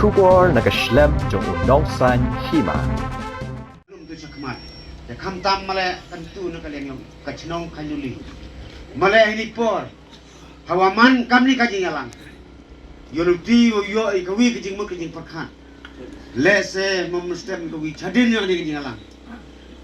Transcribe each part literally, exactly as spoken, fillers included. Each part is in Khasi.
Khubor na ka shlem jong u nongsan hima. Rum tu chakmat. Ya khamtam male kan tu na ka leng long ka chnong Khanduli. Male ini por. Hawa man kam ni ka jingyalang. Yo luti yo yo i ka wi ka jingmut ka jingpyrkhat. Lese mom stem ka wi chadin yang ni ka jingyalang.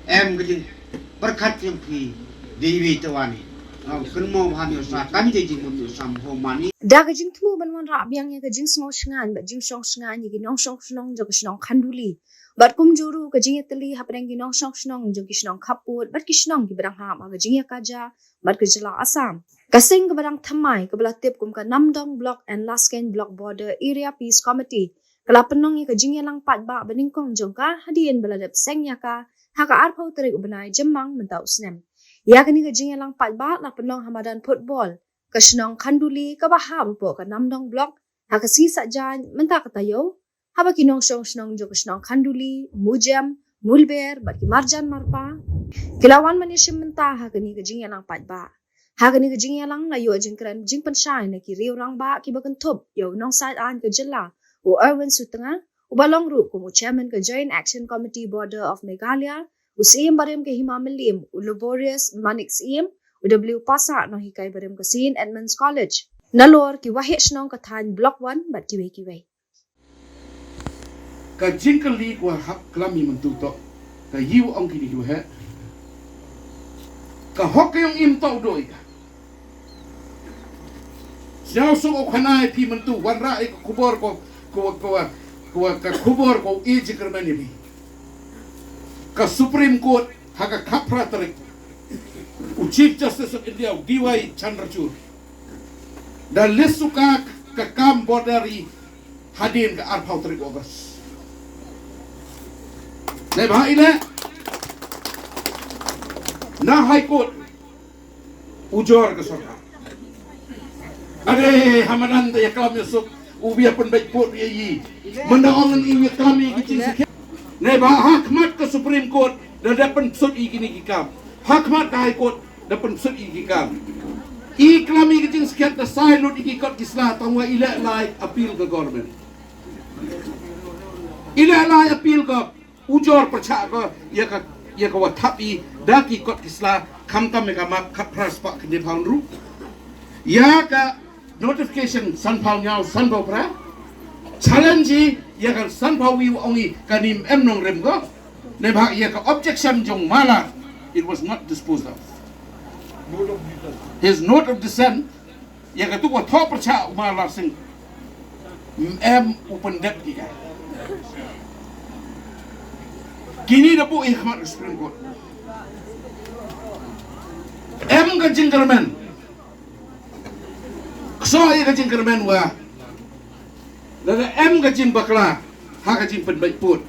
Em ka jingpyrkhat yang phi di wi tawani. Ngam kynmo bha ni usa kam ji jingmut ni usa ho mani. Da ka jingthmu ban wanrah biang ïa ka jingsngew shngaiñ bad jingshong shngaiñ ïa ki nongshong shnong jong ka shnong Khanduli. Bad kumjuh ruh ka jingïatylli hapdeng ki nongshong shnong jong ki shnong khappud bad ki shnong kiba dang hap ha ka jingïakajia bad ka jylla Assam. Ka seng kaba dang thymmai kaba la tip kum ka Namdong Block and Laskeiñ Block Border Area Peace Committee ka la pynlong ïa ka jingïalang paidbah banyngkong jong ka hadien ba la dep seng ïa ka ha ka arphew tarik u bnai Jymmang mynta u snem. Ïa kane ka jingïalang paidbah la pynlong ha madan football ka shnong Khanduli kaba hap hapoh ka Namdong Block ha ka sngi Saitjaiñ mynta ka taïew, haba ki nongshong shnong jong ka shnong Khanduli, Mujem, Mulber bad ki marjan marpa ki la wan ban ïashim bynta ha kane ka jingïalang paidbah. Ha kane ka jingïalang la ïoh jingkren jingpynshai na ki riew rangbah kiba kynthup ïa u nongsaid aiñ ka jylla u Erwin Sutnga, uba long ruh kum u chairman ka Joint Action Committee Border of Meghalaya, u Syiem barim ka Hima Mylliem, u Laborious Manik Syiem, u W Passah, nonghikai barim ka Saint Edmund's College, nalor ki waheh shnong ka thaiñ Block One bad kiwei kiwei. Ka jingkylli ka wa hap klam i mynta to ka ïa u ong kini ki waheh. Ka hok ka ïong im to u doi ka. Sñiaw suk u khana i phi mynta wanrah i ka khubor ko ko ko ko ka khubor ko i jingkyrmen i phi. Ka Supreme Court ha ka khatphra tarik u Chief Justice of India u D Y Chandrachud da list u ka ka kam border i hadien ka arphew tarik August. Neibhah i leh na High Court u jor ka sorkar. Ade ha madan da ïa klam ïa suk u bia pynbeit put ïa i. Mynda ong i ïa klam ïa ki jingsakhiat. Neibhah ha khmat ka Supreme Court da dep pynpsut ïa kini ki kam. Ha khmat ka High Court da pynpsut ïa ki kam. I klam ïa ki jingsakhiat da sai lut ïa ki kot ki sla tang wa i leh lai appeal ka government. I leh lai appeal ka u jor pyrchah ka ïa ka ïa ka wa thap i da ki kot ki sla khamtam ïa ka map khatphra spah khyndiat phaw hynriew. Ïa ka notification sanphew hynñiew sanphew phra. Challenge i ïa ka sanphew wi wa ong i ka nim em nongrim ko. Neibhah ïa ka objection jong Malar, it was not disposed of. His note of dissent, ïa katu ka thoh pyrchah u Malar Singh em u pyndep ki ka. Kini da buh ïa khmat Supreme Court. Em ka jingkyrmen. Kso ïa ka jingkyrmen wa lada em ka jingbakla ha ka jingpynbeit put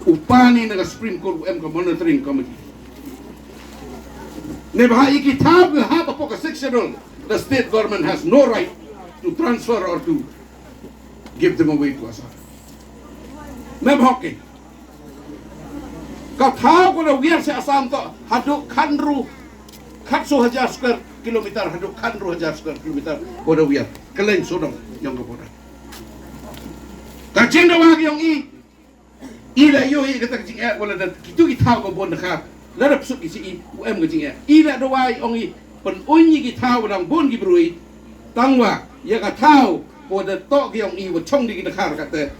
u pani na ka Supreme Court u em ka monitoring committee. Neibhah ïa ki thaw ki hap hapoh ka Sixth Schedule, the state government has no right to transfer or to give them away to Assam. Mem hoki ka thaw ko da wiar sha Assam to haduh khandru khatsaw hajar square kilometer, haduh khandru hajar square kilometer ko da wiar. Ka leng sodong ïong ka border. Ka jingdawa ka ïong i i la ïoh i kata ka jingeh wala da kitu ki thaw ka bun dkhar. Lada psut ki chi i u em ka jingeh. I la dawa i ong i pynun i ki thaw dang bun ki brui. Tangwa ïa ka thaw ko da toh ki ong i wa chong di ki dkhar kata.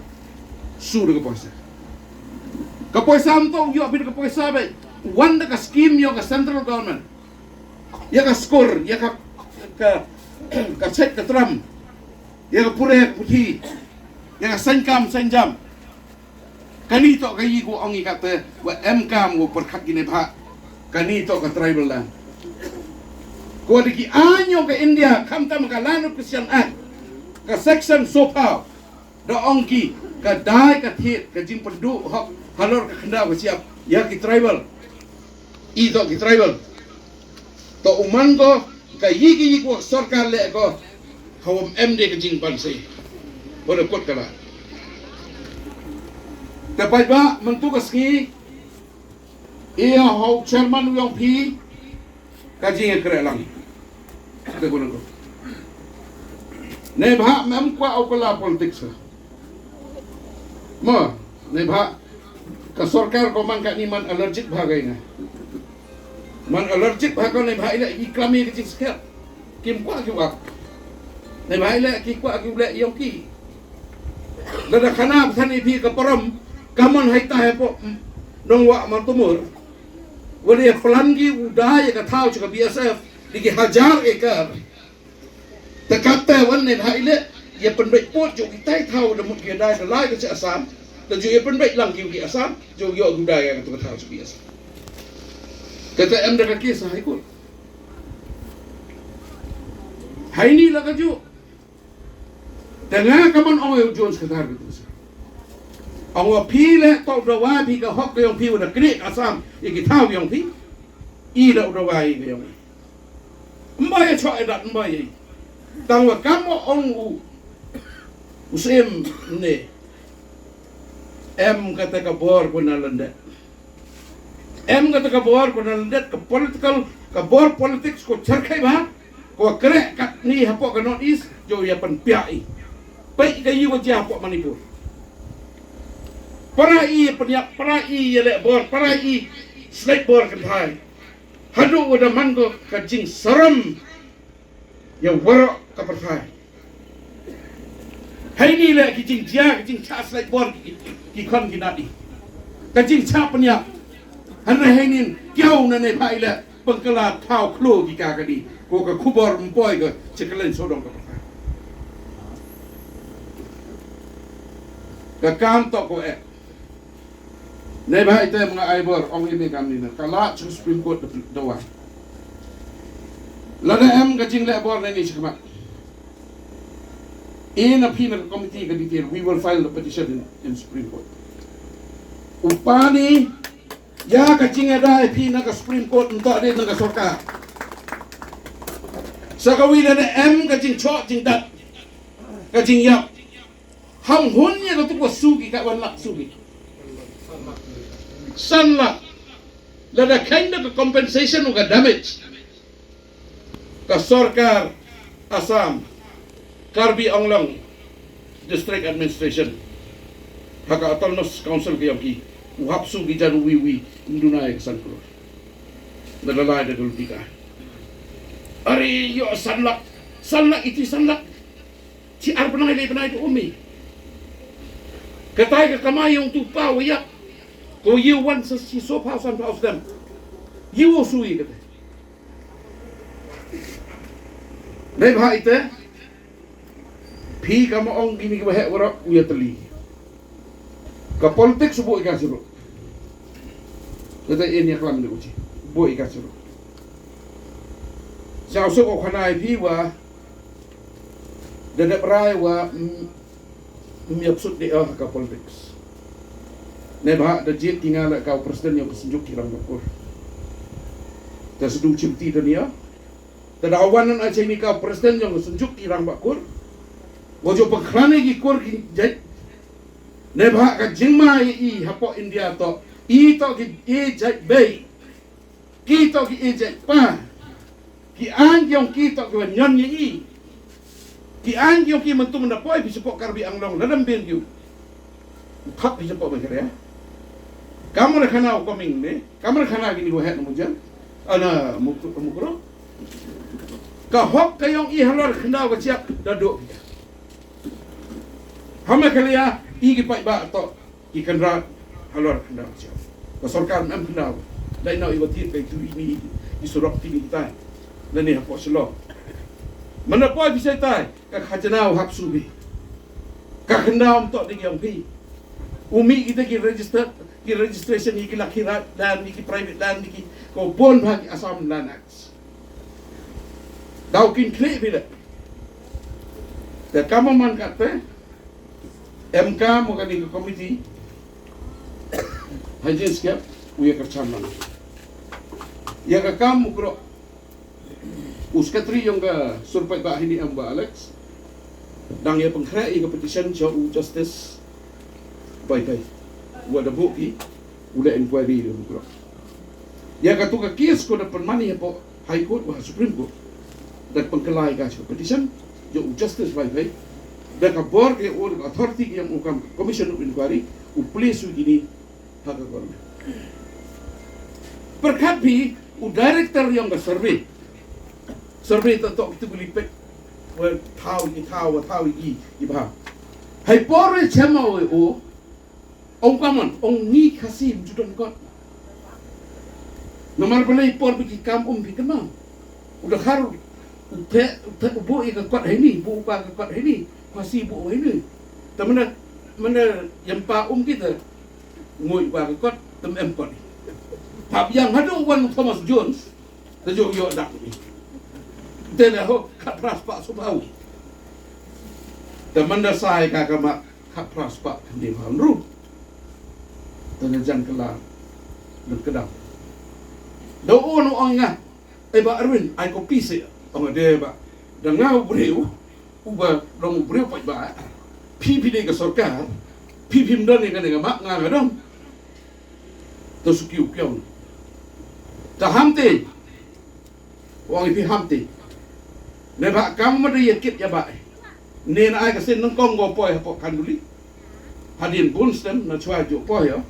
Su da ka poisa. Ka poisa am to ïoh bit ka poisa be wan da ka scheme ïong ka central government. Ïa ka skur, ïa ka ka ka chet ka tram. Ïa ka pure ka puthi. Ïa ka sainkam sainjam. Kani to ka yi ko ong i kata wa em kam ko pyrkhat kine bha. Kani to ka tribal land. Ko da ki anyo ka India khamtam ka Land of Christian Act ka section sophaw da ong ki ka dai ka thied ka jingpynduh hok halor ka khyndaw ka siap ïa ki tribal. I to ki tribal. To u man ko ka yi ki yi ko sorkar leh ko. Hawam em de ka jingpan se. Ko da kut ka la. Te paidbah mynta ka sngi i ho chairman u ïong phi ka jingkhreh lang. Te ko ko. Neibhah mem kwah u ka la politics. Mo, neibhah ka sorkar ko man katni man allergic bha ka ïa nga. Man allergic bha ko neibhah i leh i klam ïa ka jingskhem. Kim kwah ki wak. Neibhah i leh ki kwah ki leh ïong ki. Lada khana bthan ïa phi ka parom ka mon hai ta hapoh Nongwah Martumur. Wat ïa plan ki u dai ïa ka thaw sha ka B S F. Di ki hajar ekar. Te katte wan neibhah i leh ïa pynbeit pud jong kitai thaw da mut ki dai da lai ka sha Assam. Da ju ïa pynbeit lang ki ki Assam ju ïoh ki dai ka tu ka thaw sha ki Assam. Kata em da ka case ha High Court. Haini la ka ju. Te nga ka mon ong ïa u Jones ka tar ka tu sa. Ong wa phi leh to da wa phi ka hok ka ïong phi wa da kri ka Assam ïa ki thaw ïong phi. I da u da wa ïa ka ïong. Mba ïa chwa ïa dat mba ïa. Tang wa kam wa ong u. U sim ne. Em kata ka bor ko na landet. Em kata ka bor ko na landet ka political ka bor politics ko charkhai ba. Ko kreh katni hapoh ka North East jo ïa pynpiah i. Peit ka ïa wa jia hapoh Manipur. Para i pynïap para i ïa leh bor para i slek bor kynthai. Haduh wa da man ko ka jingsaram ïa waroh ka pyrthai. Haini leh ki jingjia ki jingchah slek bor ki khon ki nadi. Ka jingchah pynïap. Hangne haini kiaw na neibhah i leh pynkylla thaw khlo ki ka kadi. Ko ka khubor mpoi ka chiklen sodong ka pyrthai. Ka kam to ko eh. Neibhah ite ma nga ai bor ong ïa me kamni na ka la chu Supreme Court da wai. Lada em ka jingleh bor na ni shikmat. Ina phi na ka committee ka detail we will file the petition in, in Supreme Court. Upani ïa ka jingada phi na ka Supreme Court nto de na ka sorkar. Sa ka wi lada em ka jingchok jingdat ka jingïap. Ham hun ïa ka tu ko sugi ka wan lak sugi. San lak. Lada kain da ka compensation u ka damage. Ka sorkar Assam Karbi Anglong District Administration ha ka Autonomous Council ka yong ki u hap sugi jan wi wi nduna ïa ka san klur. Lada lai da ka lutika. Ari yo san lak san lak iti san lak. Chi ar bnai le bnai tu umi. Katai ka kamai yong tu pa wa yak. Ko yu wan sa si so pa san pa of them. Yu wo sui katai. Neibhah ite. Phi kama ong kini ki wahek warok u ya teli. Ka politics u boi ka siruk. Kata in ya klam ni uchi. Boi ka siruk. Sa usuk o khana phi wa. Da dep rai wa. Mia psut de oh ka politics. Neibhah da jiet ki nga la ka president yong ka senjuk ki rang bakur. Da sedu chimti da nia. Da da wan nan a chini ka president yong ka senjuk ki rang bakur. Wa jo pengkhlane ki kur ki jait. Neibhah ka jingma i hapo India to. I to ki i jait bei. Ki to ki i jait pa. Ki an yong ki to ki wa nyon i. Ki an yong ki mentum na poi bi sepo Karbi Anglong la dam bin yu. Thap bi sepo ba kere. Kamar khana u coming ne. Kamar khana ki ni wa het na mujan. Ana mukro. Ka hok ka yong i halor khndaw ka chiap da do. Hama khalia i ki paid ba to ki kynrad halor kyndaw chiaw. Ka sorkar nam kyndaw dai nau i wa thied kai tu i mi i surok ti ni tai. Lane hapoh Shillong. Mana poi bi sai tai ka khajana u hap subi. Ka kyndaw mtok ding yong pi. Umi kita ki register ki registration i ki lakhi rat dan i ki private dan i ki ko bon bha ki Assam Land Act. Daw kin klik bila. Da kama man kate. M K mo kani ka committee. Hajin skep u ya ka chairman. Ya ka kam u kro. U secretary yong ka surpai ba hini am ba Alex. Dang ya pengkhre i ka petition cho u justice. Bai bai. Wa da buk i. U da inquiry u kro. Ya ka tu ka case ko da penmani ya po. High Court wa Supreme Court. Da pengkelai ka petition jo u Justice Bai Bai. Da ka bor ka ïa u, da ka authority ka ïa u kam commission of inquiry, u place u kini ha ka government. Pyrkhat phi u director ïong ka survey. Survey ta tok tu kuli pek. Wa thaw i thaw, wa thaw i i ba. Hai por re chema we o. Ong kaman, ong ngi Khasi ym ju don kot. Namar balei por ba ki kam um phi kynmaw. U da khar, u te, u te, u buh ïa ka kot heini, buh u ka ka kot heini. Khasi buh u heini. Te mana, mana ïam pa um kita. Ngoi u ka ka kot, te em kot. Hap ïang haduh wan Thomas Jones. Te jong ïoh dak ni. Te na ho, khat phra spah sum hawi. Te manda sai ka ka mak, khat phra spah khyndai phew hynriew. Te na jan kylla, na kdang. Da u ong nga, eh, Bah Erwin, ai copy se. Ong de bah. Da nga u briew, uba long u briew paidbah. Phi phi dei ka sorkar, phi phim don ïa kane ka mak, nga nga don. To suki u kiaw. Ta ham te. Ong ïa phi ham te. Ne ba kam ma da ïa kit ïa ba. Ne na ai ka sien nyngkong ko poi hapoh Khanduli. Hadien bun snem na chwa ju poi ïa.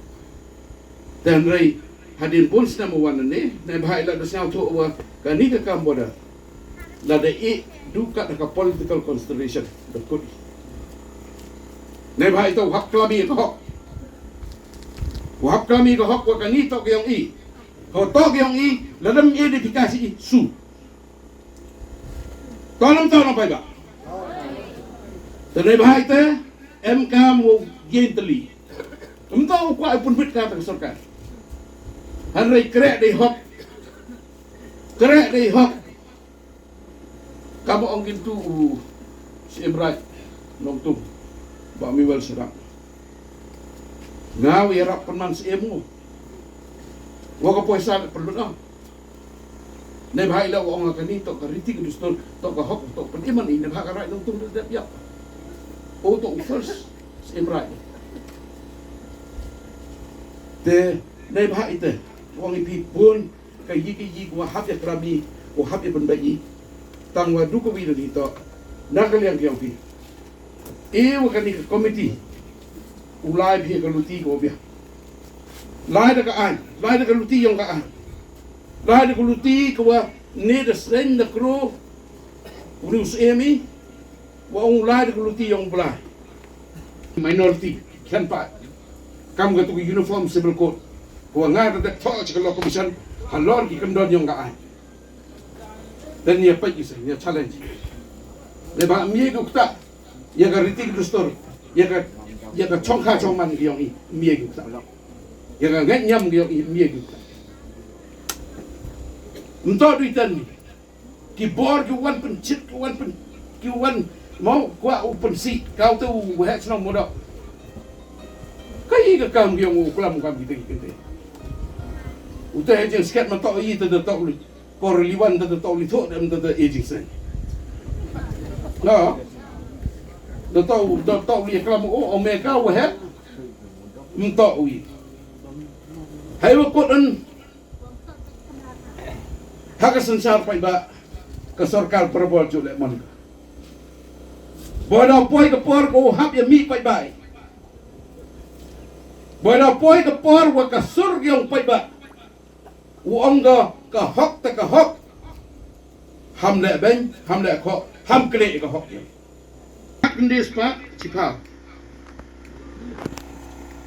Te hynrei hadien bun snem u wan ne, ne ba ïa la da sñiawthuh wa kani ka kam border. Lada i du kat da ka political consideration da kut i. Ne ba ito hap klami ka hok. Wa hap klami ka hok wa kani to ka yong i. Ko to ka yong i, lada mi di pika si i, su. To nam to nam pai ba. Te ne ba ite, em kam wo gen teli. Em to u kwa pun bit ka ta sorkar. Hynrei krek dei hok. Krek dei hok. Kaba ong kyntu u Syiem Raij Nongtung, Bah Mewel Syrang. Nga u ïarap pynman Syiem u. Wa ka poisa le pynlut ah. Ne bha ila wa ong kani to ka riti ka dustur, to ka hok, to pyn iman i, ne bha ka Raij Nongtung da dep ïap. O to u first Syiem Raij. Te ne bha ite, wa ong i phi bun ka yi ka yi ko hap ïa krami, ko hap ïa pynbeit yi. Tang wa du ka wi da ni to. Na ka liang ki ong phi. E wa kani ka komiti. U lai phi ka luti ko bia. Lai da ka ai, lai da ka luti yong ka ai. Lai da ka luti ko wa ne da seng da kro. Uni u Syiem i. Wa ong u lai da ka luti yong u Blai. Minority, khlem pat. Kam ka tu ka Uniform Civil Code. Ko wa nga da dep thoh cha ka Law Commission. Halor ki kyndon yong ka ai. Then ïa peit ïa se, ïa challenge. Le ba mie ki ukta. Ïa ka riti ki dustur. Ïa ka, ïa ka chongkha chongman ki yong i. Mie ki ukta. Ïa ka ngeit ñiam ki yong i. Mie ki ukta. Mto du itan ni. Ki bor ki wan pynchit, ki wan pyn, ki wan mo kwah u pynsi, ka u te u heh chnong mo dok. Ka i ka kam ki ong u klam kam ki te ki kynte. U te heh jingsket ma tok i te te tok li. Por li wan te te tok li thok te te heh jingseng. No. Te tok, te tok li klam u, o me ka u heh. Mtok u i. Hai wa kut un Ha ka synshar paidbah, ka sorkar para bor ju leh mon. Boi da poi ka por ko hap ïa mih paidbah. Boi da poi ka por wa ka sur ki ong paidbah. U ong ka, ka hok te ka hok. Ham leh beiñ, ham leh khoh, ham kle ka hok ïa. Khyndai spah chiphaw.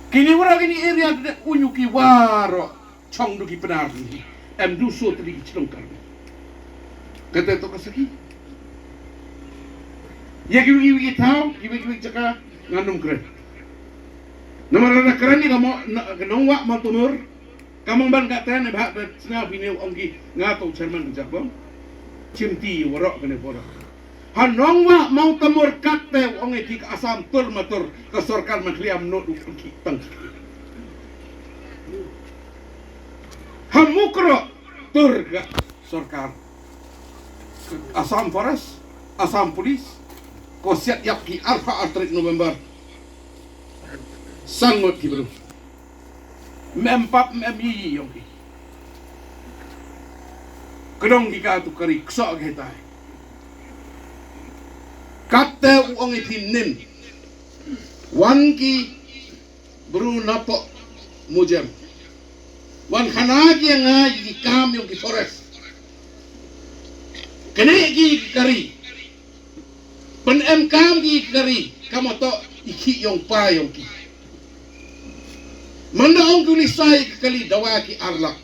Kini wara kini area de unyu ki waro chong du ki pnar ni. Em du so tri ki chnong kar. Kata to ka saki. Ya ki wi ki wi thaw, ki wi ki wi jaka ngan ym kren. Namar na kren ni ka mo, na, ka Nongwah Mawtamur. Ka Mawban ka ten ba ha sna bini ong ki nga to chairman ka jabong. Chimti waro kane bora. Ha Nongwah Mawtamur kat te ong e ki ka Assam tur matur ka sorkar ma khliam no du ki tang. Ha Mukroh tur ka sorkar. Assam Forest, Assam Police, ko siat ïap ki arphew ar tarik November. Sang ngut ki bru. Mem pap mem yi yi yong ki. Kedong ki ka tu kari ksok ki tai. Katte u ong ïa phi mynnin, wan ki bru napoh Mujem, wan khana ki ïa nga ïa ki kam yong ki forest. Kane ki ïa ki kari, pynemkam ki ïa ki kari, ka mut ïa ki ïong pa yong ki. Mynda ong ki u Lisa ïa ki kali, dawa ki ar lak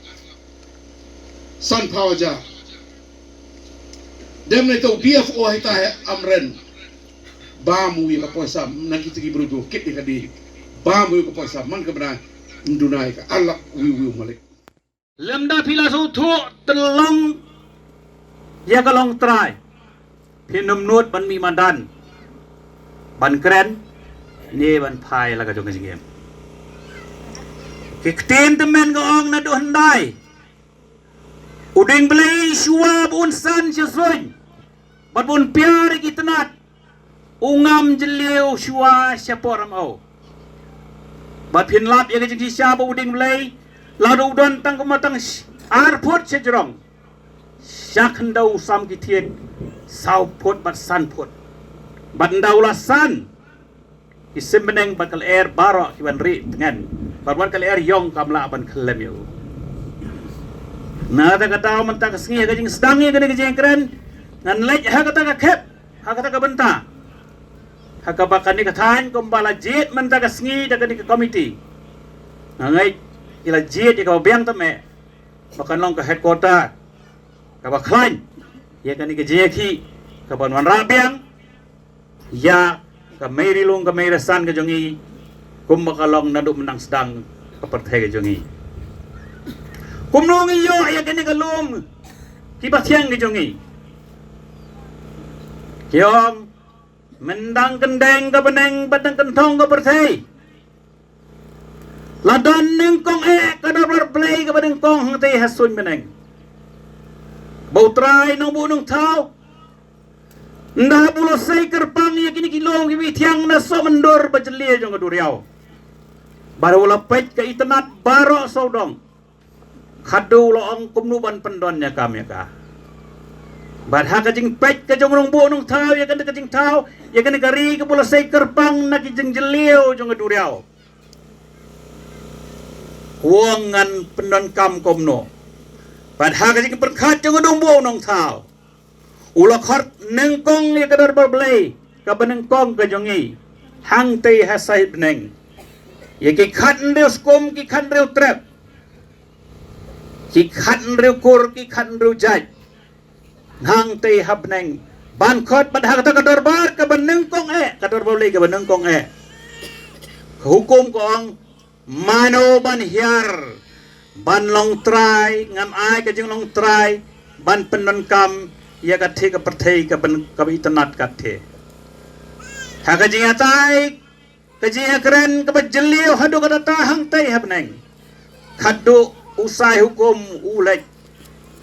san phaw hajar. Dem ne to D F O hita he Amren. Bam u ïa ka poisa na kita ki bru kit ïa ka di. Bam u ïa ka poisa man ka bnai, ym duna ïa ka, ar lak wiw wiw malik. Lymda phi la sngewthuh tyllong ïa ka longtrai, phin ym nud ban mih madan ban kren ne ban phai la ka jong ka jingim. Ki ktien tymmen ka ong naduh hyndai, u dieng Blei shuwa ba un san sha suiñ bad ba un piar ïa ki tnat, u ngam jylliew shuwa shapoh rymaw. Bad phin lap ïa ka jingshisha ba u dieng Blei, lada u don tang kumba tang sh-, ar phut sha jrong, sha khyndew u sam ki thied saw phut bad san phut. Bad ynda u la san, ki sim bneng bad ka lyer baroh ki wan rieh tngen, bad wat ka lyer ïong kam lah ban khyllem ïa u. Na kata ka daw mynta ka sngi ha ka jingsdang ïa kane ka jingkren, ngan leit ha kata ka khep, ha kata ka bynta, ha kaba kane ka thaiñ kumba la jied mynta ka sngi da kane ka komiti. Nga ngeit ki la jied ïa kaba biang tam eh, ba kan long ka headquarter kaba khlaiñ ïa kane ka jingïakhih, kaban wanrah biang ïa ka mei ri lung ka mei ri san ka jong ngi, kumba ka long naduh mynta sdang ka pyrthei ka jong ngi. Kumno ngi ïoh ïa kane ka lum kiba thiang ka jong ngi? Ki ong, myndang kyndeng ka bneng bad dang kynthong ka pyrthei, la don nyngkong eh ka dorbar Blei kaba nyngkong hangtei ha suiñ bneng. Ba U Trai Nongbuh Nongthaw, ynda haba u la sei kyrpang ïa kine ki lum kiba thiang na sohmyndur ba jylliew jong ka duriaw, bad u la peit ka itynnad baroh sawdong, khadduh u la ong kumno ban pyndon ïa ka kam ïa ka. Bad ha ka jingpeit ka jong u Nongbuh Nongthaw ïa kane ka jingthaw, ïa kane ka ri kaba u la sei kyrpang na ki jingjylliew jong ka duriaw, u ong ngan pyndonkam kumno. Bad ha ka jingpyrkhat jong u Nongbuh Nongthaw, u la khot nyngkong ïa ka dorbar Blei kaba nyngkong ka jong ngi hangtei ha sait bneng, ïa ki khathynriew skum, ki khathynriew trep, ki khathynriew kur, ki khathynriew jait hangtei ha bneng, ban khot bad ha kata ka dorbar kaba nyngkong eh, ka dorbar Blei kaba nyngkong eh, ka hukum ka ong, mano ban hiar ban long trai, ngam ai ka jinglong trai ban pyndonkam ïa ka theh ka pyrthei kaba, kaba itynnad ka theh. Ha ka jingïatai, ka jingïakren kaba jylliew haduh katta hangtei ha bneng, khadduh u Sai Hukum u leit,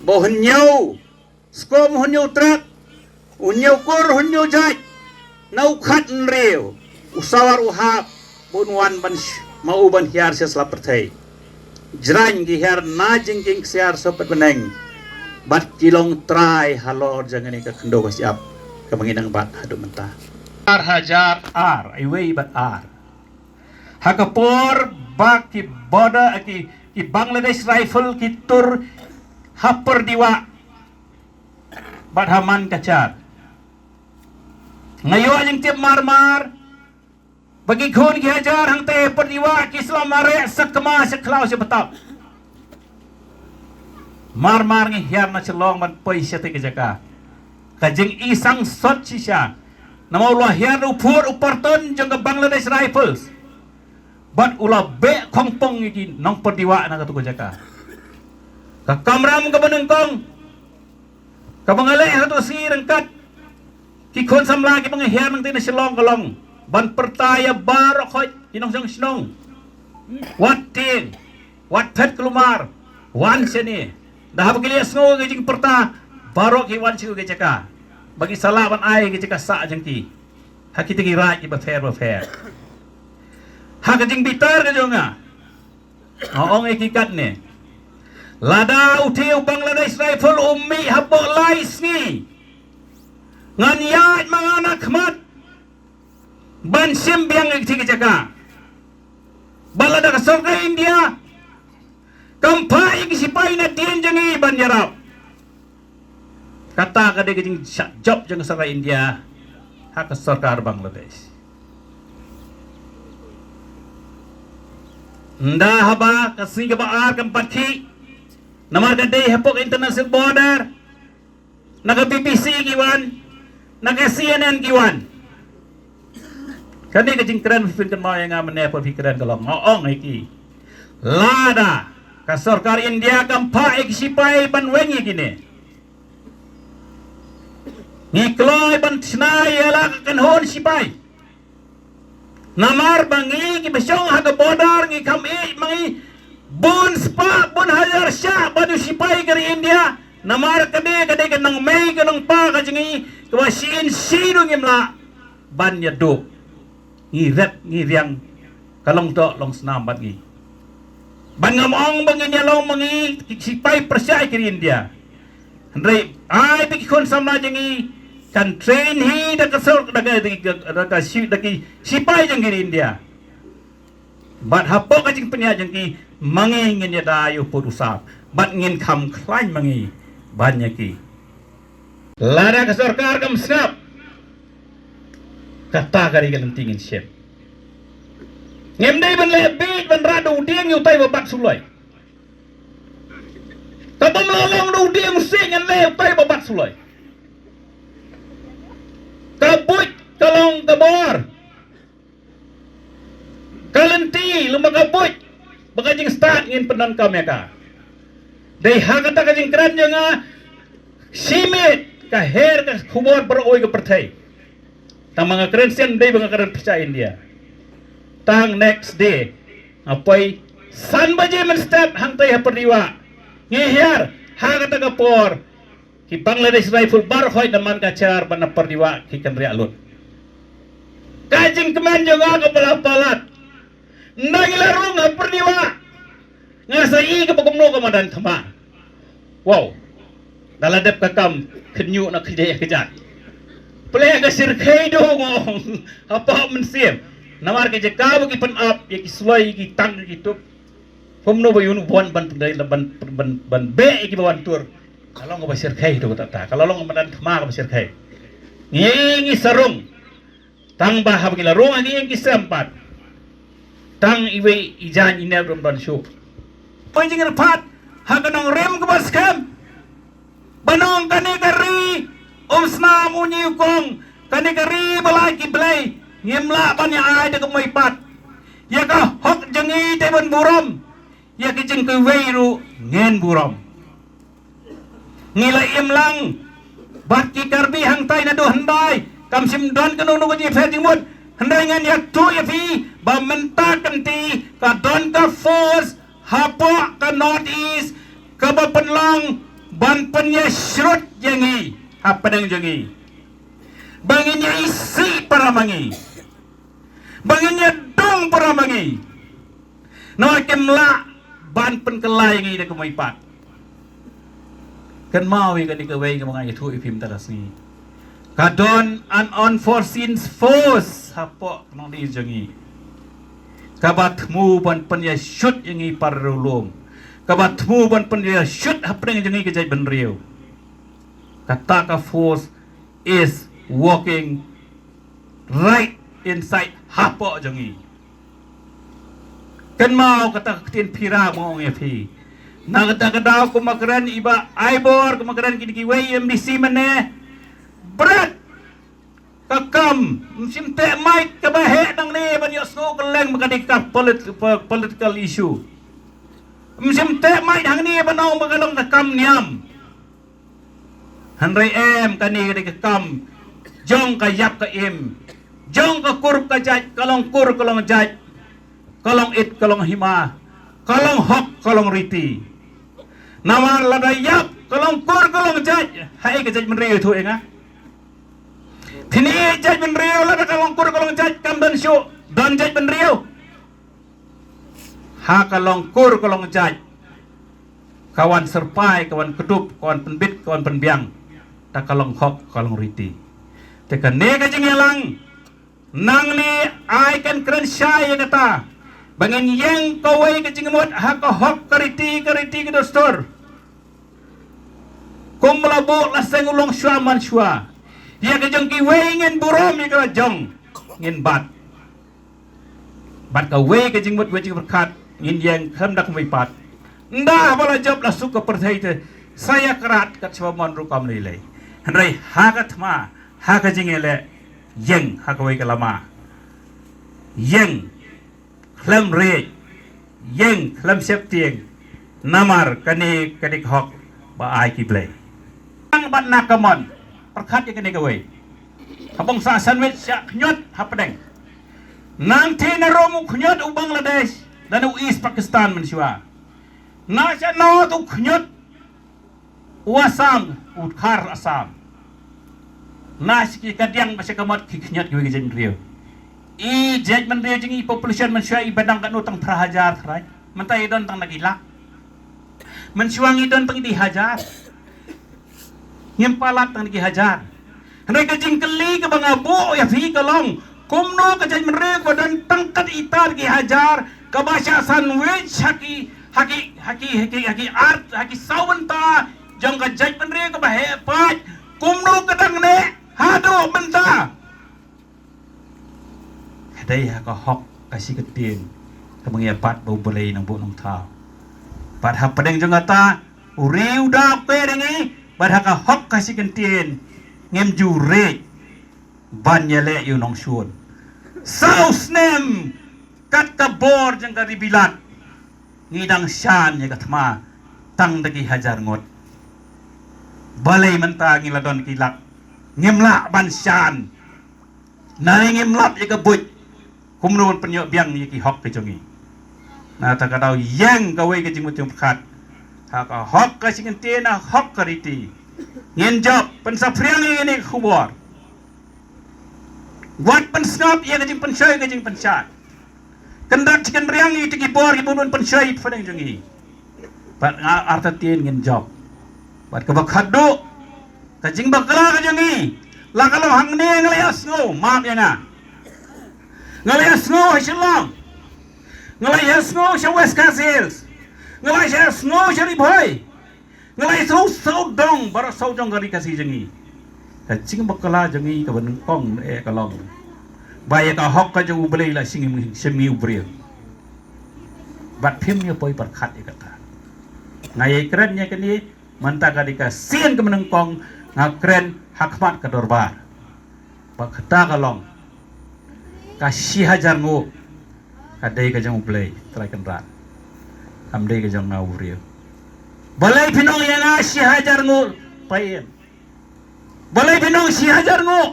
ba u hynñiew skum, u hynñiew trep, u hynñiew kur, u hynñiew jait, na u khathynriew, u sawar u hap ba un wan ban sh-, ma u ban hiar sha sla pyrthei. Jrang ki hiar na jingkieng ksiar sawpet bneng, bad ki long trai halor jong kane ka khyndew ka shyiap kaba ngi nang bat haduh mynta. Ar hajar ar, iwei bad ar, ha ka por ba ki border, ki, ki Bangladesh Rifle ki tur ha Pyrdiwah bad ha Mankachar, nga ïoh jingtip mar mar ba ki khun ki hajar hangtei ha Pyrdiwah ki sla mareh sakma sha khlaw sha btap. Mar mar ngi hiar na Shillong ban poi shatei ka jaka. Ka jingisang sot shisha, namar u la hiar u phut u pyrton jong ka Bangladesh Rifles, bad u la beh khongpong ïa ki nong Pyrdiwah na katu ka jaka. Ka kamram kaba nyngkong kaba nga leh ha katu ka sngi ryngkat ki khun samla kiba nga hiar nangtei na Shillong ka long ban pyrta ïa baroh khoit ki nongshong shnong, wat tieng, wat phet kulmar, wan shane. Da haba ki la ïohsngew ïa ka jingpyrta, baroh ki wan sha ka jaka ba ki sa lah ban ai ïa ka jaka sah jong ki ha kita ki raid kiba pher ba pher. Ha ka jingbitar ka jong nga, nga ong ïa ki katne, lada uta u Bangladesh Rifle u mih hapoh lai sngi, Ngan ïaid ma nga na khmat ban shim biang ïa ki jaka. Ba lada ka sorkar India kam phah ïa ki sipai na dien jong ngi ban ïarap, kata ka dei ka jingshah jop jong ka sorkar India ha ka sorkar Bangladesh. Nda haba ka sngi kaba ar kam pat khih, namar ka dei hapoh international border. Na ka B B C ki wan, na ka C N N ki wan. Kane ka jingkren phi pynkynmaw ïa nga mynne, phi kren ka long, nga ong ïa ki, lada ka sorkar India kam phah ïa ki sipai ban weng ïa kine, ngi kloi ban shna ïa la ka kynhun sipai. Namar ba ngi kiba shong ha ka border ngi kham ïeit ma ngi bun spah bun hajar shah ban ïoh sipai ka ri India. Namar ka dei, ka dei ka nongmei ka nongpa ka jong ngi kaba shisien shisien ruh ngim lah ban ïaduh. Ngi ret ngi riang, ka long toh long snam bad ngi. Ban ngam ong ba ngin ïalong ma ngi ki sipai pyrshah ïa ki ri India. Hynrei ai ba ki khun samla jong ngi kan train hi da ka sor, da ka, da ka, da ka si-, da ki sipai jong ki ri India. Bad hapoh ka jingpynïaid jong ki, ma ngi ngin ïada ïa u pud u sap bad ngin kham khlaiñ ma ngi ban ïa ki. Lada ka sorkar kam sngap, kata ka dei ka lynti ngin shem. Ngim dei ban leh bieit ban rah da u dieng ïa utai ba bat suloi. Ka bym la long da u dieng u siej ngan leh utai ba bat suloi. Ka buit ka long ka bor. Ka lynti lem bad ka buit bad ka jingstad ngin pyndonkam ïa ka. Dei ha kata ka jingkren jong nga, shimet ka her ka khubor baroh kawei ka pyrthei. Tang ba nga kren sien, dei ba nga kren pyrshah India. Tang next day nga poi san baje mynstep hangtai ha Pyrdiwah. Ngi hiar ha kata ka por ki Bangladesh Rifle baroh hoi na Mankachar bad na Pyrdiwah ki kynriah lut. Ka jingkmen jong nga ka ba la palat. Nda ngi la rung ha Pyrdiwah, nga sa i kaba kumno ka madan thma. Wow. Da la dep ka kam khynñiuh na khyndiat ka jait. Pynleh ka shyrkhei do ngong. Hapoh mynsiem. Namar ka jaka ba ki pynap ïa ki suloi, ïa ki tank, ïa ki tup. Kumno ba ïoh ban, ban, ban, ban, ban beh ïa ki ba wan tur. Ka long kaba shyrkhei do kata ta. Ka long ka madan thma kaba shyrkhei. Ngi, ngi sa rung. Tang ba haba ngi la rung ha ki ïing ki sem pat, tang iwei i jaiñ i nep ruh ym don shuh. Poi jingïarap ha ka nongrim kaba skhem. Ban ong kane ka ri um snam u ñiewkong, kane ka ri ba la ki blei, ngim lah ban ïa ai da ka mei pat. Ïa ka hok jong ngi te ban burom. Ïa ki jingkiwei ruh ngin burom. Ngi la im lang bad ki Karbi hangtai naduh hyndai, kam shym don kano kano ka jingpher jingmut. Hynrei ngan ïathuh ïa phi ba mynta kynti ka don ka force hapoh ka North East kaba pynlong ban pynïashrut ïa ngi hapdeng jong ngi. Ba ngin ïa isih para ma ngi. Ba ngin ïa dong para ma ngi. Namar kim lah ban pynkylla ïa ngi da ka mei pat. Kynmaw ïa kane kawei kaba nga ïathuh ïa phi mynta ka sngi. Ka don an unforeseen force hapoh ka North East jong ngi. Kaba thmu ban pynïashrut ïa ngi para riewlum. Kaba thmu ban pynïashrut hapdeng jong ngi ka jaitbynriew. Kata ka force is working right inside hapoh jong ngi. Kynmaw kata ka ktien phira ba nga ong ïa phi. Na kata ka daw kumba kren i Bah Aibor, kumba kren kine kiwei M D C mynne. Bret ka kam, ym shym teh mait kaba heh nangne ban ïohsngew kylleng ba ka dei ka polit-, po-, political issue. Ym shym teh mait hangne ban ong ba ka long ka kam niam. Hynrei em, kane ka dei ka kam jong ka ïap ka im, jong ka kur ka jait, ka long kur ka long jait, ka long it ka long hima, ka long hok ka long riti. Namar lada ïap ka long kur ka long jait, haei ka jaitbynriew ïathuh ïa nga? Phin ïeit jaitbynriew lada ka long kur ka long jait kam don shuh, don jaitbynriew. Ha ka long kur ka long jait, ka wan syrpai, ka wan kdup, ka wan pynbit, ka wan pynbiang. Ta ka long hok, ka long riti. Te kane ka jingïalang nangne ai kan kren shai ïa kata ba ngin ïeng kawei ka jingmut ha ka hok ka riti ka riti ka dustur. Kum la buh la seng u longshuwa manshuwa. Ïa ka jong kiwei ngin burom ïa ka la jong ngin bat. Bad kawei ka jingmut wei jingpyrkhat ngin ïeng khlem da kumwei pat. Nda haba la jop la suk ka pyrthei te sa ïa krat kat shaba mon rukom lei lei. Hynrei ha ka thma ha ka jingïaleh ïeng ha kawei ka lama. Ïeng khlem riej, ïeng khlem sheptieng. Namar kane ka dei ka hok ba ai ki Blei. Nang bad na ka mon pyrkhat ïa kane kawei. Haba ong sa sandwich sha khñiot hapdeng. Nang te na rom u khñiot u Bangladesh dan u East Pakistan mynshuwa. Na sha north u khñiot u Assam, u khar Assam. Na shi ki kadiang ba sha ka mot ki khñiot kiwei ki jaitbynriew. I jaitbynriew jong i population mynshuwa i ba dang katno tang phra hajar tharai. Mynta i don tang na ki lak. Mynshuwa ngi don tang di hajar. Ngim palat tang na ki hajar. Hynrei ka jingkylli kaba nga buh ïa phi ka long kumno ka jaitbynriew kaba don tang kat ita ki hajar kaba shah sandwich ha ki ha ki ha ki ha ki ha ki ar ha ki saw bynta jong ka jaitbynriew kaba heh paid. Kumno ka dang neh haduh mynta. Ka dei ha ka hok ka shi kyntien kaba ngi ïa bat ba U Blei nang buh nang thaw. Bad hapdeng jong kata u riew da u kyreng i bad ha ka hok ka shi kyntien ngim ju riej ban ïaleh ïa u nongshun. Saw snem kat ka bor jong ka ri Bilat ngi dang shan ïa ka thma tang da ki hajar ngut. Balei mynta ngi la don ki lak ngim lah ban shan. Nai ngim lap ïa ka buit. Kumno ban pynïoh biang ïa ki hok ka jong ngi. Na ta ka daw ïeng kawei ka jingmut jingpyrkhat ha ka hok ka shi kyntien na hok ka riti. Ngin jop pynsaphriang ïa kane ka khubor. Wat pynsngap ïa ka jingpynshoi ka jingpynshai. Kyndat shi kynriang ïa ki bor ki bun bun pynshoi pyneng jong ngi. Bad nga artatien ngin jop. Bad kaba khadduh ka jingbakla ka jong ngi la ka long hangne nga la ïa sngew map ïa nga. Nga la ïa sngew ha Shillong. Nga la ïa sngew sha West Khasi Hills. Nga la ïa sngew sha Ri Bhoi. Nga la ïa sngew saw dong baroh saw jong ka ri Khasi jong ngi. Ka jingbakla jong ngi kaba nyngkong eh ka long ba ïa ka hok ka jong U Blei la shim ngi u briew. Bad phim ïa poi pyrkhat ïa kata. Nga ïa kren ïa kane mynta ka dei ka sien kaba nyngkong nga kren ha khmat ka dorbar. Ba kata ka long ka shi hajar nguh ka dei ka jong U Blei Trai Kynrad. Kam dei ka jong nga u briew. Balei phi nong ïa nga shi hajar nguh? Paiem. Balei phi nong shi hajar nguh?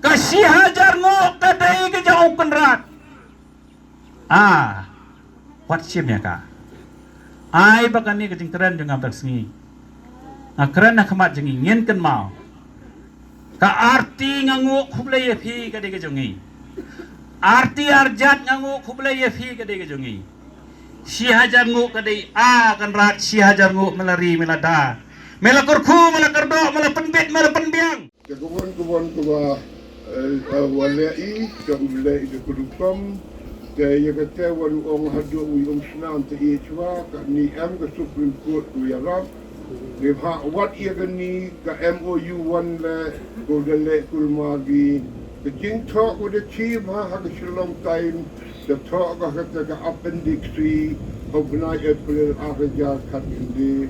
Ka shi hajar nguh ka dei ka jong U Kynrad. Ah, wat shim ïa ka. Ai ba kane ka jingkren jong nga mynta ka sngi nga kren ha khmat jong ngi, ngin kynmaw. Ka arti nga nguh khublei ïa phi ka dei ka jong ngi. Arti arjat nga nguh khublei ïa phi ka dei ka jong ngi. Shi hajar nguh ka dei a Kynrad, shi hajar nguh me la ri me la da, me la kyrkhu me la kyrdoh, me la pynbit me la pynbiang. Te ka won ka won ka wa, eh, eh, wa leh i, te u leh i te ka rukom. Te ïa kata wa u ong haduh u ong snam te i chwa, kane em ka Supreme Court u ïarap. Te ha wat ïa kane ka M O U one leh, ko da leh kulmar ki. Ka jingthoh ko da chief ha, ha ka Shillong Times. Da thoh ka kata ka Appendix three ha u bnai April ar hajar khatkhyndai.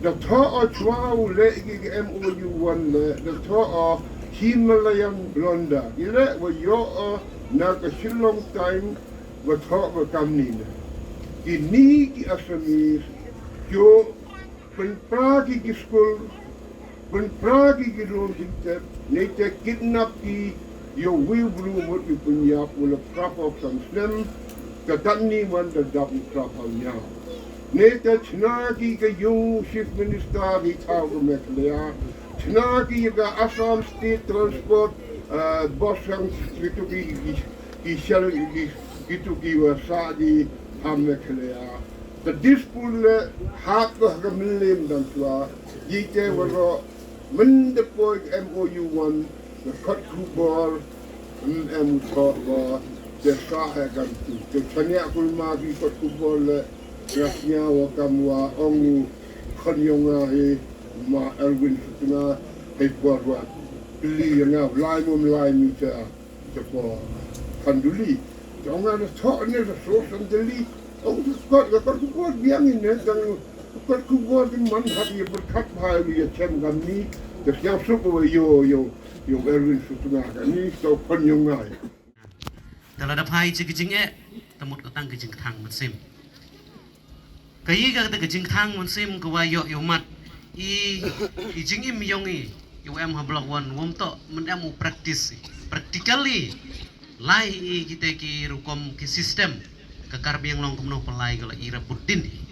Da thoh o chwa u leh ki ka M O U one leh, da thoh o Himalayan blunder. Ki leh wa ïoh o na ka Shillong Times wa thoh ka kamni na. Kini ki Assamese, jooh pynpra ki ki skul, pynpra ki ki lum syntep, ne te kidnap ki, ïa u wi u bru mut u pynïap u la phraphew san snem, ka katni wan da dap u phraphew hynñiew. Ne te chna ki ka yung Chief Minister ki thaw ka Meghalaya, chna ki ka Assam State Transport, eh, bus yang kitu ki, ki, ki shell ki, kitu ki wa sa ki ha Meghalaya. Ka Dispur leh hap ka ha ka Mylliem dang chwa. Ïa te waroh mynta poi M O U one Kot khubor, mm, em u thoh ba te sa he kan tu. Te chania kulma ki kot khubor le, ya nya wa kam wa ong u khon yong nga he, ma Erwin Sutnga, he por wa. Pili ya nga, lai mum lai mi te a, te po. Khanduli. Te ong nga na thoh ne te so sandali. Ong te kot, ka kot khubor biang in ne, tang kot khubor di man hat ye berkat bha ye chem kam ni. Te siang sup wa yo, yo. Ïoh Erwin Sutnga kane, to khon ïoh ngai. Te lada phai chi ka jingeh, te mut ka tang ka jingkthang mynsiem. Ka ïa ka, ka jingkthang mynsiem ka wa ïoh ïoh mat. I, i jingim yong i, i wa em ha Block One, wom to, men em u practice. Practically, lai i kita ki rukom ki system. Ka Karbi Anglong kumno pynlai ko la i ra bud din i.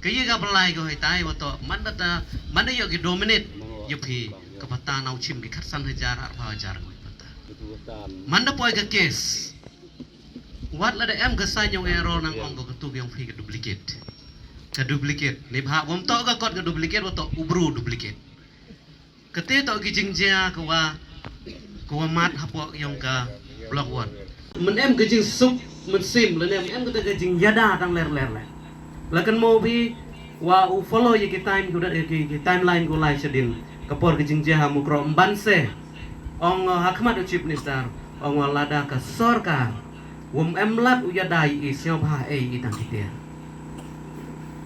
Ka ïa ka pynlai ko hei tai wa to, man da ta, man da ïoh ki dominate, ïoh phi, ka pata nau chim ki khatsan hajar, arphew hajar ko pata. Man da poi ka case. Wat la da em ka sign yong error nang ong ko ka tu yong phi ka duplicate. Ka duplicate. Ni bha wom to ka kot ka duplicate, wa to u bru duplicate. Kate to ki jingjia ka wa, ka wa mat hapoh yong ka Block One. Men em ka jingsuk mynsiem, lane em kata ka jingïada tang ler ler le. La kan mo bi wa u follow ïa ki time, ki, ki, ki timeline ko lai shadin. Ka por ka jingjia ha Mukroh Mbanse. Ong, uh, ha khmat u Chief Minister, ong wa lada ka sorkar wom em lad u ïada i sñiawbha ei i tang ki tiar.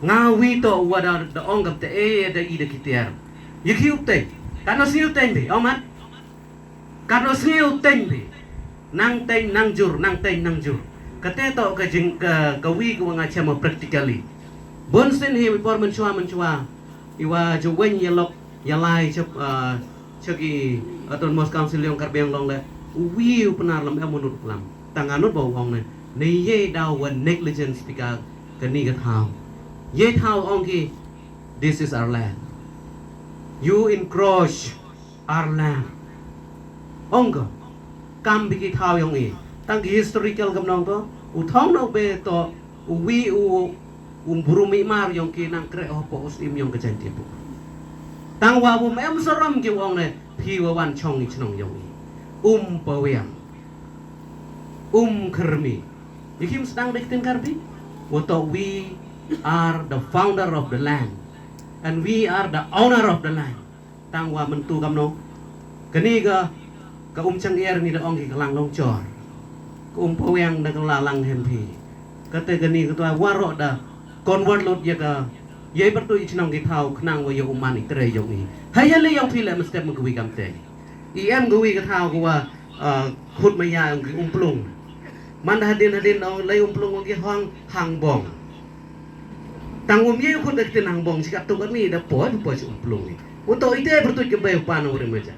Nga wi to wa da, da ong kap te ei da i da ki tiar. Ïa ki u teng. Katno sngi u teng bi, ong mat. Katno sngi u teng bi. Nang teng nang jur, nang teng nang jur. Kate to ka jing ka, ka wi ka wa nga chem practically. Bun sien hi por mynchwa mynchwa. I wa ju wen ïa lok ïa lai chep, ah, chep ki Autonomous Council yong Karbi Anglong le. U wi u pnar lam em u nut lam. Tang anut ba u ong ne. Ne ye daw wa negligence pika kani ka thaw. Ye thaw ong ki, this is our land. You encroach our land. Ong ko, kam bi ki thaw yong i. Tang ki historical kam nong to, u thong no be to, u wi u, u bru mi mar yong ki nang kre o po us im yong ka jan ti pu. Tang wa bu em saram ki ong ne, phi wa wan chong i chnong yong i. Um pa wiang. Um kyrmi. Ïa kim sdang da ki ktien Karbi. Wa to we are the founder of the land. And we are the owner of the land. Tang wa myntu kamno. Kani ka, ka um chang er ni da ong ki ka lang long chor. Ka um pa wiang da ka la lang hem phi. Kate kani ka twa waro da convert lot ïa ka. Ïa i pyrtu i chnong ki thaw khnang wa ïa u man i tre yong i. Hai ïa le yong phi le mynstep mynkawi kam te. I em ka wi ka thaw ka wa, ah, khut maya ong ki umplung. Man da hadin hadin ong lei umplung ong ki hang hangbong. Tang um ye khut da ktien hangbong chi ka tuk ani da poi poi chi umplung ni. U to ite bertut ke bai pan ong rim aja.